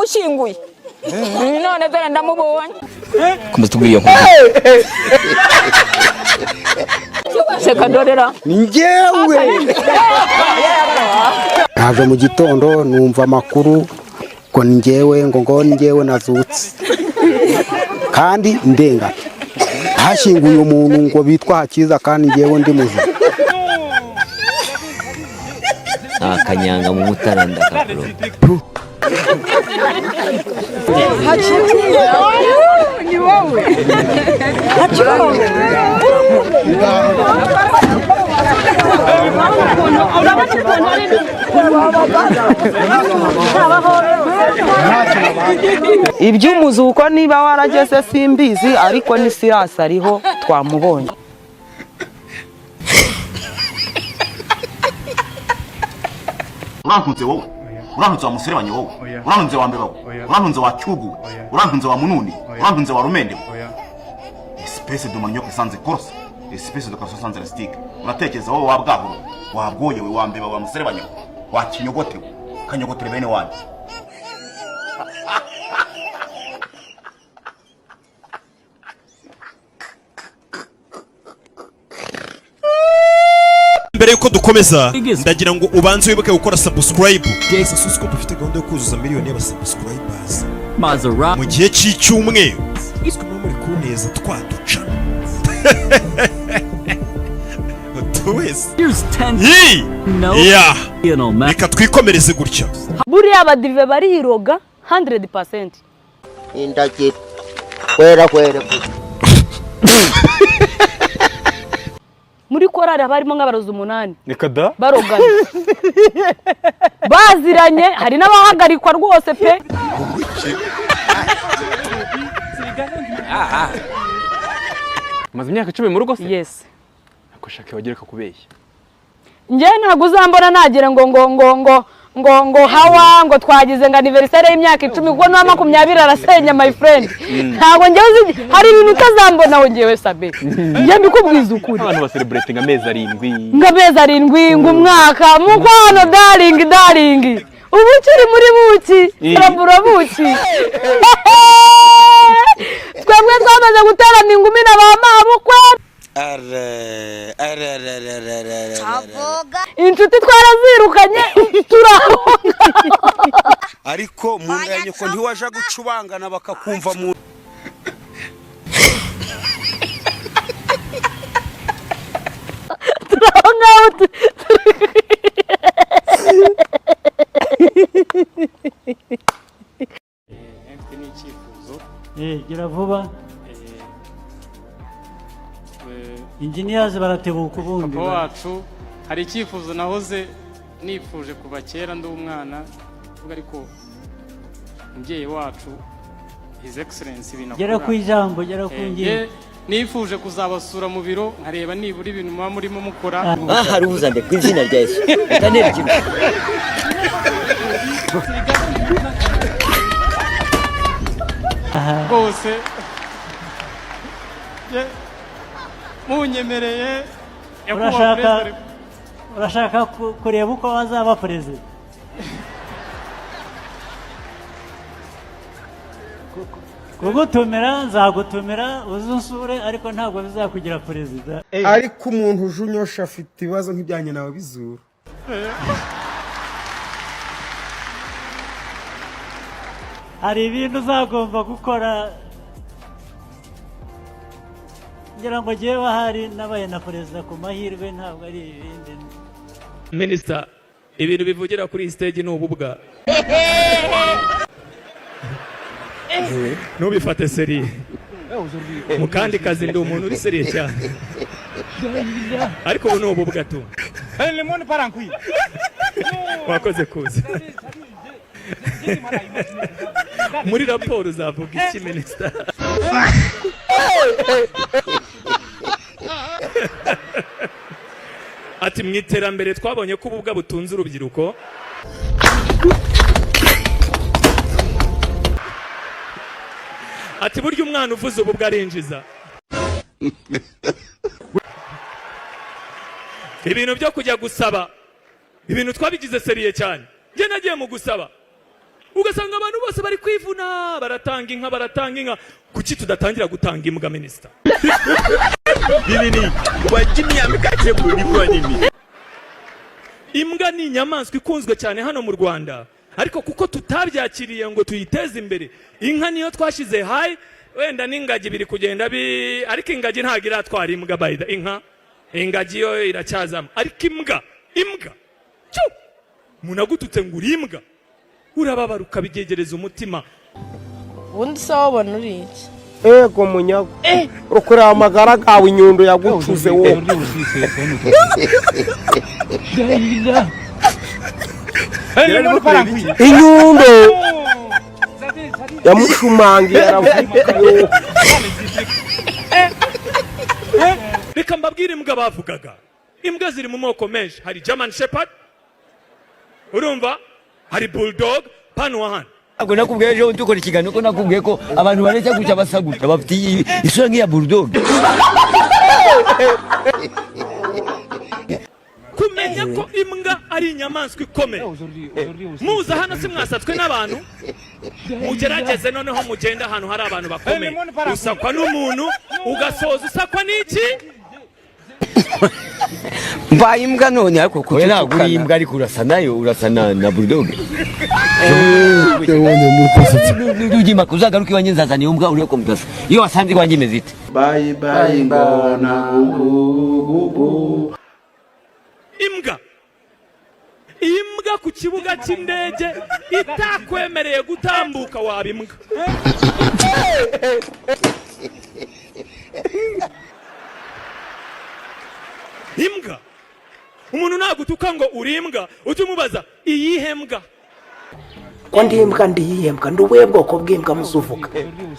Namushyinguye, none dore ndamubonye. Komeza tubwire iyo nkuru. Seka dorera. Njyewe naje mu gitondo numva amakuru ngo ni njyewe, ngo ni njyewe nazutse kandi ndengana, hashyinguye umuntu ngo bitwa Hakiza kandi njyewe ndi muzima. Nta kanyanga mu Mutara ndakakuro. Ni wowe. Iby'umuzuko niba warageze simbizi, ariko ni Sirasi ariho twamubonye. Urantunze wowe, urantunze wa muserebanya wowe, urantunze wa mbeba we, urantunze wa cyugu we, urantunze wa mununi, urantunze wa rumende we, espèce de manioc sans écorce, espèce de garçon sans élastique. Uratekereza wowe wa bwahuro wabwoye we, wa mbeba wa muserebanya we, wa kinyogote we, kanyogotere bene wanyu. Mbere yuko dukomeza, ndagira ngo ubanze wibuke gukora subscribe. Gusa ko dufite gahunda yo kuzuza miliyoni y'abasubscribers mu gihe cy'icyumweru, twe muba muri kuneza twaducana utu wese. Yi! Ya! Reka twikomereze gutya. Buriya abadive bariroga 100%. Indagiro kwera kwera. Muri korari haba harimo nk'abarozi umunani. Reka da. Barogana baziranye, hari n'abahagarikwa rwose pe. Umaze imyaka 10 mu rugo se? Yes. Ako shaka wagereka kubeshya. Njye ntabwo uzambona nagira ngo hawa ngo twagize ngo anniversaire y'imyaka 10, kuko n'uwa 20 arasenya, my friend. Ntabwo njyewe uzi, hari ibintu utazambonaho njyewe sabe, njye mbikubwiza ukuri. Abantu bacelebrating amezi 7. Ngo amezi 7, ngo umwaka, mukwano darling, darling, ubu ukiri muri buki, turabura buki. Twebwe twamaze guterana ingumi na ba mabukwe, inshuti twarazirukanye, turahunga. Ariko mu nda ya nyoko ntiwaja gucubangana bakakumva mu Turi aho ngaho. Mfite n'icyifuzo. Gira vuba. Engineers baratebuka ubundi. Papa wacu, hari icyifuzo nahoze nifuje kuva kera ndi umwana, kuvuga ariko umubyeyi wacu, His Excellence, ibintu Gera akora. ku ijambo, gera ku ngingo. Nge nifuje kuzabasura mu biro nkareba nibura ibintu muba murimo mukora. Aha ruhuza ku izina rya Yesu Daniel Jimmy. Rwose nge munyemereye, nyakubahwa Urashaka Perezida. Urashaka kureba uko wazaba perezida? Kugutumira nzagutumira uze unsure, ariko ntabwo bizakugira perezida. Ariko umuntu uje unyosha afite ibibazo nk'ibya nyina wa bizuru. Hari ibintu uzagomba gukora, ngira ngo njyewe ahari nabaye na perezida ku mahirwe, ntabwo ari ibindi. Minisita, ibintu bivugira kuri iyi stage ni ububwa, ntubifate sérieux. Mu kandi kazi ndi umuntu uri sérieux cyane, ariko ubu ni ububwa tu. Wakoze kuza. Muri raporo uzavuga iki, minisita? Ati mu iterambere twabonye ko ububwa butunze urubyiruko. Ati burya umwana uvuze ububwa arinjiza. Ibintu byo kujya gusaba ibintu twabigize sérieux cyane. Njye nagiye mu gusaba. Ugasanga abantu bose bari kwivuna, baratanga inka, baratanga inka. Kuki tudatangira gutanga imbwa, minisita? Nini nini? Imbwa ni inyamaswa ikunzwe cyane hano mu Rwanda, ariko kuko tutabyakiriye ngo tuyiteze imbere, inka niyo twashyize hayi. Wenda n'ingagi biri kugenda bi, ariko ingagi ntabwo iratwara imbwa. Bayida inka, ingagi yo iracyazamo, ariko imbwa, imbwa cyu, umuntu agututse ngo uri imbwa, urababara ukabyegereza umutima. Ubundi se wabona uri iki? Ego munyago, ukureba amagara gawe, inyundo yagucuze wowe. Inyundo yamushumangiye aravuga yo. Reka mbabwire imbwa bavugaga. Imbwa ziri mu moko menshi. Hari German Shepherd, urumva, hari Bulldog pano hano. Ntabwo nakubwiye ejo dukora ikiganiro ko nakubwiye ko abantu bareshya gutya basa gutya bafite isura nk'iya Bulldog? Kumenya ko imbwa ari inyamaswa ikomeye, muza hano si mwasatswe n'abantu? Mugerageze noneho mugende ahantu hari abantu bakomeye. Usakwa n'umuntu, ugasoza usakwa n'iki? Mbaye imbwa none, ariko kuki? Ntabwo uri imbwa, ariko urasa nayo, urasa na Bulldog. Ujya uzagaruka iwanjye, nzazana iyo mbwa, urebe ko mudasa. Iyo wasanze iwanjye imeze ite? Bye bye ngona gugu. Imbwa, imbwa ku kibuga cy'indege itakwemereye gutambuka, waba imbwa. Imbwa, umuntu nagutuka ngo uri imbwa, ujye umubaza iyihe mbwa. Ko ndi imbwa, ndi iyihe mbwa? Ndi ubuhe bwoko bw'imbwa muzuvuga?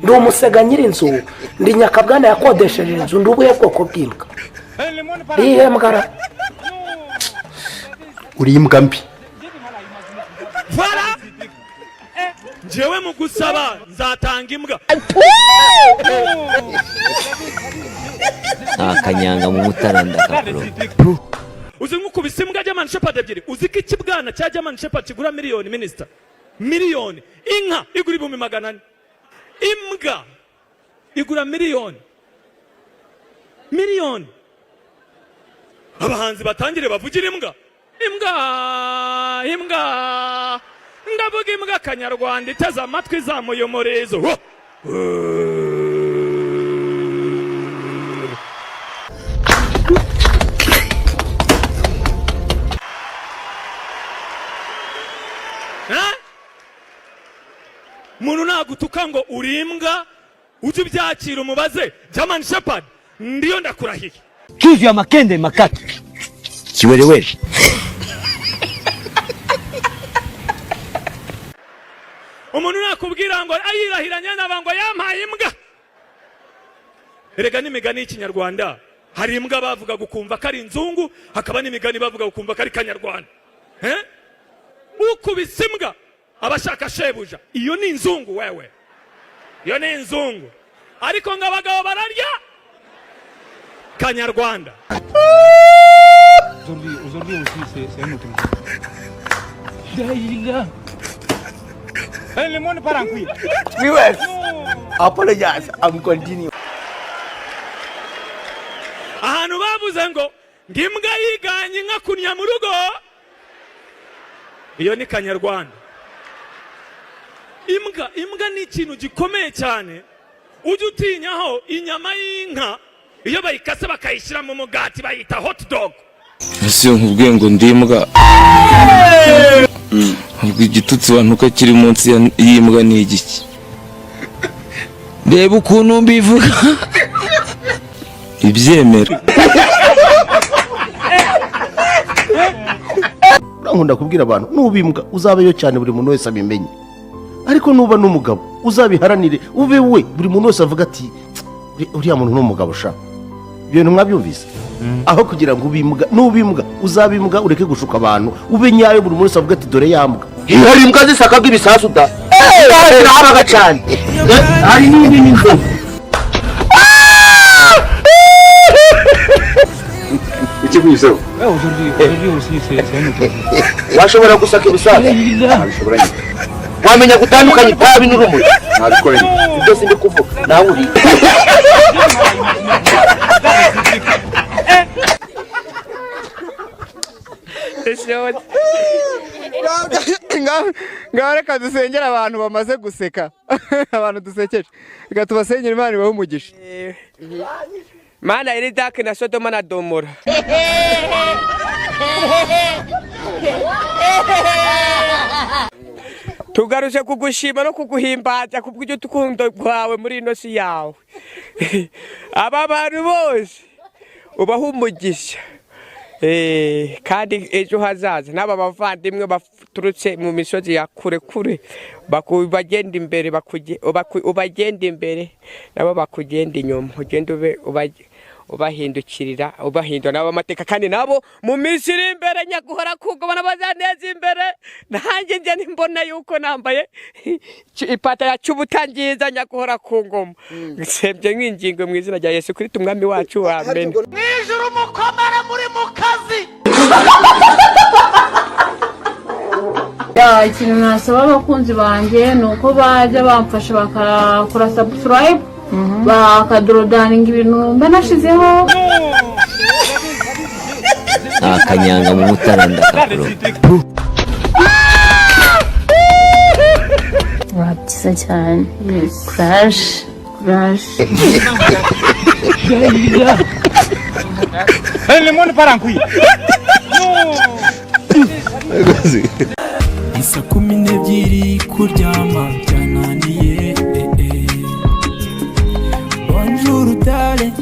Ndi umusega nyir'inzu? Ndi nyakabwana yakodesheje inzu? Ndi ubuhe bwoko bw'imbwa? Ndi iyihe mbwa ra? Uri imbwa mbi. Fara njyewe mu gusaba nzatanga imbwa. Akanyanga mu mutara ndakakuroga. Uzi nk'ukubise imbwa German Shepherd ebyiri, uzi ko ikibwana cya German Shepherd kigura miliyoni, minisita? Miliyoni. Inka igura 400,000, imbwa igura miliyoni, miliyoni. Abahanzi batangire bavugira imbwa, imbwa, imbwa. Ndavuga imbwa kanyarwanda iteze amatwi, izamuye umurizo. Wo! Eh? Umuntu nagutuka ngo uri imbwa, ujye ubyakira, umubaze German Shepherd ndiyo, ndakurahiye. Kivu ya makende makaki kiwerewere. Umuntu nakubwira ngo ayirahiranye naba ngo yampaye imbwa. Erega n'imigani y'ikinyarwanda, hari imbwa bavuga gukumva ko ari inzungu, hakaba n'imigani bavuga gukumva ko ari kanyarwanda. Eh? Ukubise imbwa aba ashaka shebuja, iyo ni inzungu wewe, iyo ni inzungu. Ariko ngo abagabo bararya, kanyarwanda. Aujourd'hui aussi, c'est un autre jour. Le monde part en couille. Viewers, apologize, I'm continue. Ahantu bavuze ngo imbwa yiganye inka kunya mu rugo, iyo ni kanyarwanda. Imbwa, imbwa ni ikintu gikomeye cyane. Ujye utinyaho inyama y'inka, iyo bayikase bakayishyira mu mugati bayita hot dog. Ese iyo nkubwiye ngo ndi imbwa, ubwo igitutsi wantuka kiri munsi y'imbwa ni igiki? Reba ukuntu mbivuga ibyemera. Nkunda kubwira abantu, nuba imbwa uzabeyo cyane, buri muntu wese abimenye, ariko nuba n'umugabo uzabiharanire ube we, buri muntu wese avuga ati uriya muntu ni umugabo sha. Ibyo bintu mwabyumvise? Aho kugira ngo ube imbwa, nuba imbwa uzabe imbwa, ureke gushuka abantu, ube nyayo, buri muntu wese avuga ati dore ya mbwa. Hari imbwa zisakaga ibisasu da, zirahabaga cyane, hari n'indi n'inzovu. Ikiguyizeho. Aujourd'hui aussi, c'est un autre jour. Washobora gusaka ibisasu? Ntabishobora nyine. Wamenya gutandukanya itabi n'urumuri? Nabikora ibyo sindi kuvuga nawe uri. Ngaho reka dusengere abantu bamaze guseka, abantu dusekeje, reka tubasengere Imana ibahe umugisha. Mana iri dake na Sodoma na Domora. Tugaruje kugushima no kuguhimbaza kubw'urukundo rwawe muri ino si yawe. Aba bantu bose ubaha umugisha. Kandi ejo hazaza n'aba bavandimwe baturutse mu misozi ya kure kure bagenda imbere, ubagenda imbere nabo bakugenda inyuma, ugenda ube ubahindukirira, ubahindura nabo amateka, kandi nabo mu minsi iri imbere nyaguhora kugobana bazaneza imbere. Nanjye njye nimbona yuko nambaye ipataro ya cy'ubutangiza nyaguhora ku ngoma. Nsebye nk'ingingo mu izina rya Yesu Kristo umwami wacu, amen. Mwijuru mukomere muri mu kazi. Ikintu nasaba abakunzi banjye ni uko bajya bamfasha bakakora subscribe, bakadorodaninga ibintu mba nashizeho. Akanyanga mu mutara ndakakuro. Byiza cyane. Courage. Courage. Isa 12 kuryama byananiye. Bonjour dale,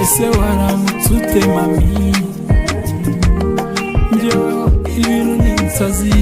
ese waramutse ute mami? Njyewe ibintu ni insazi.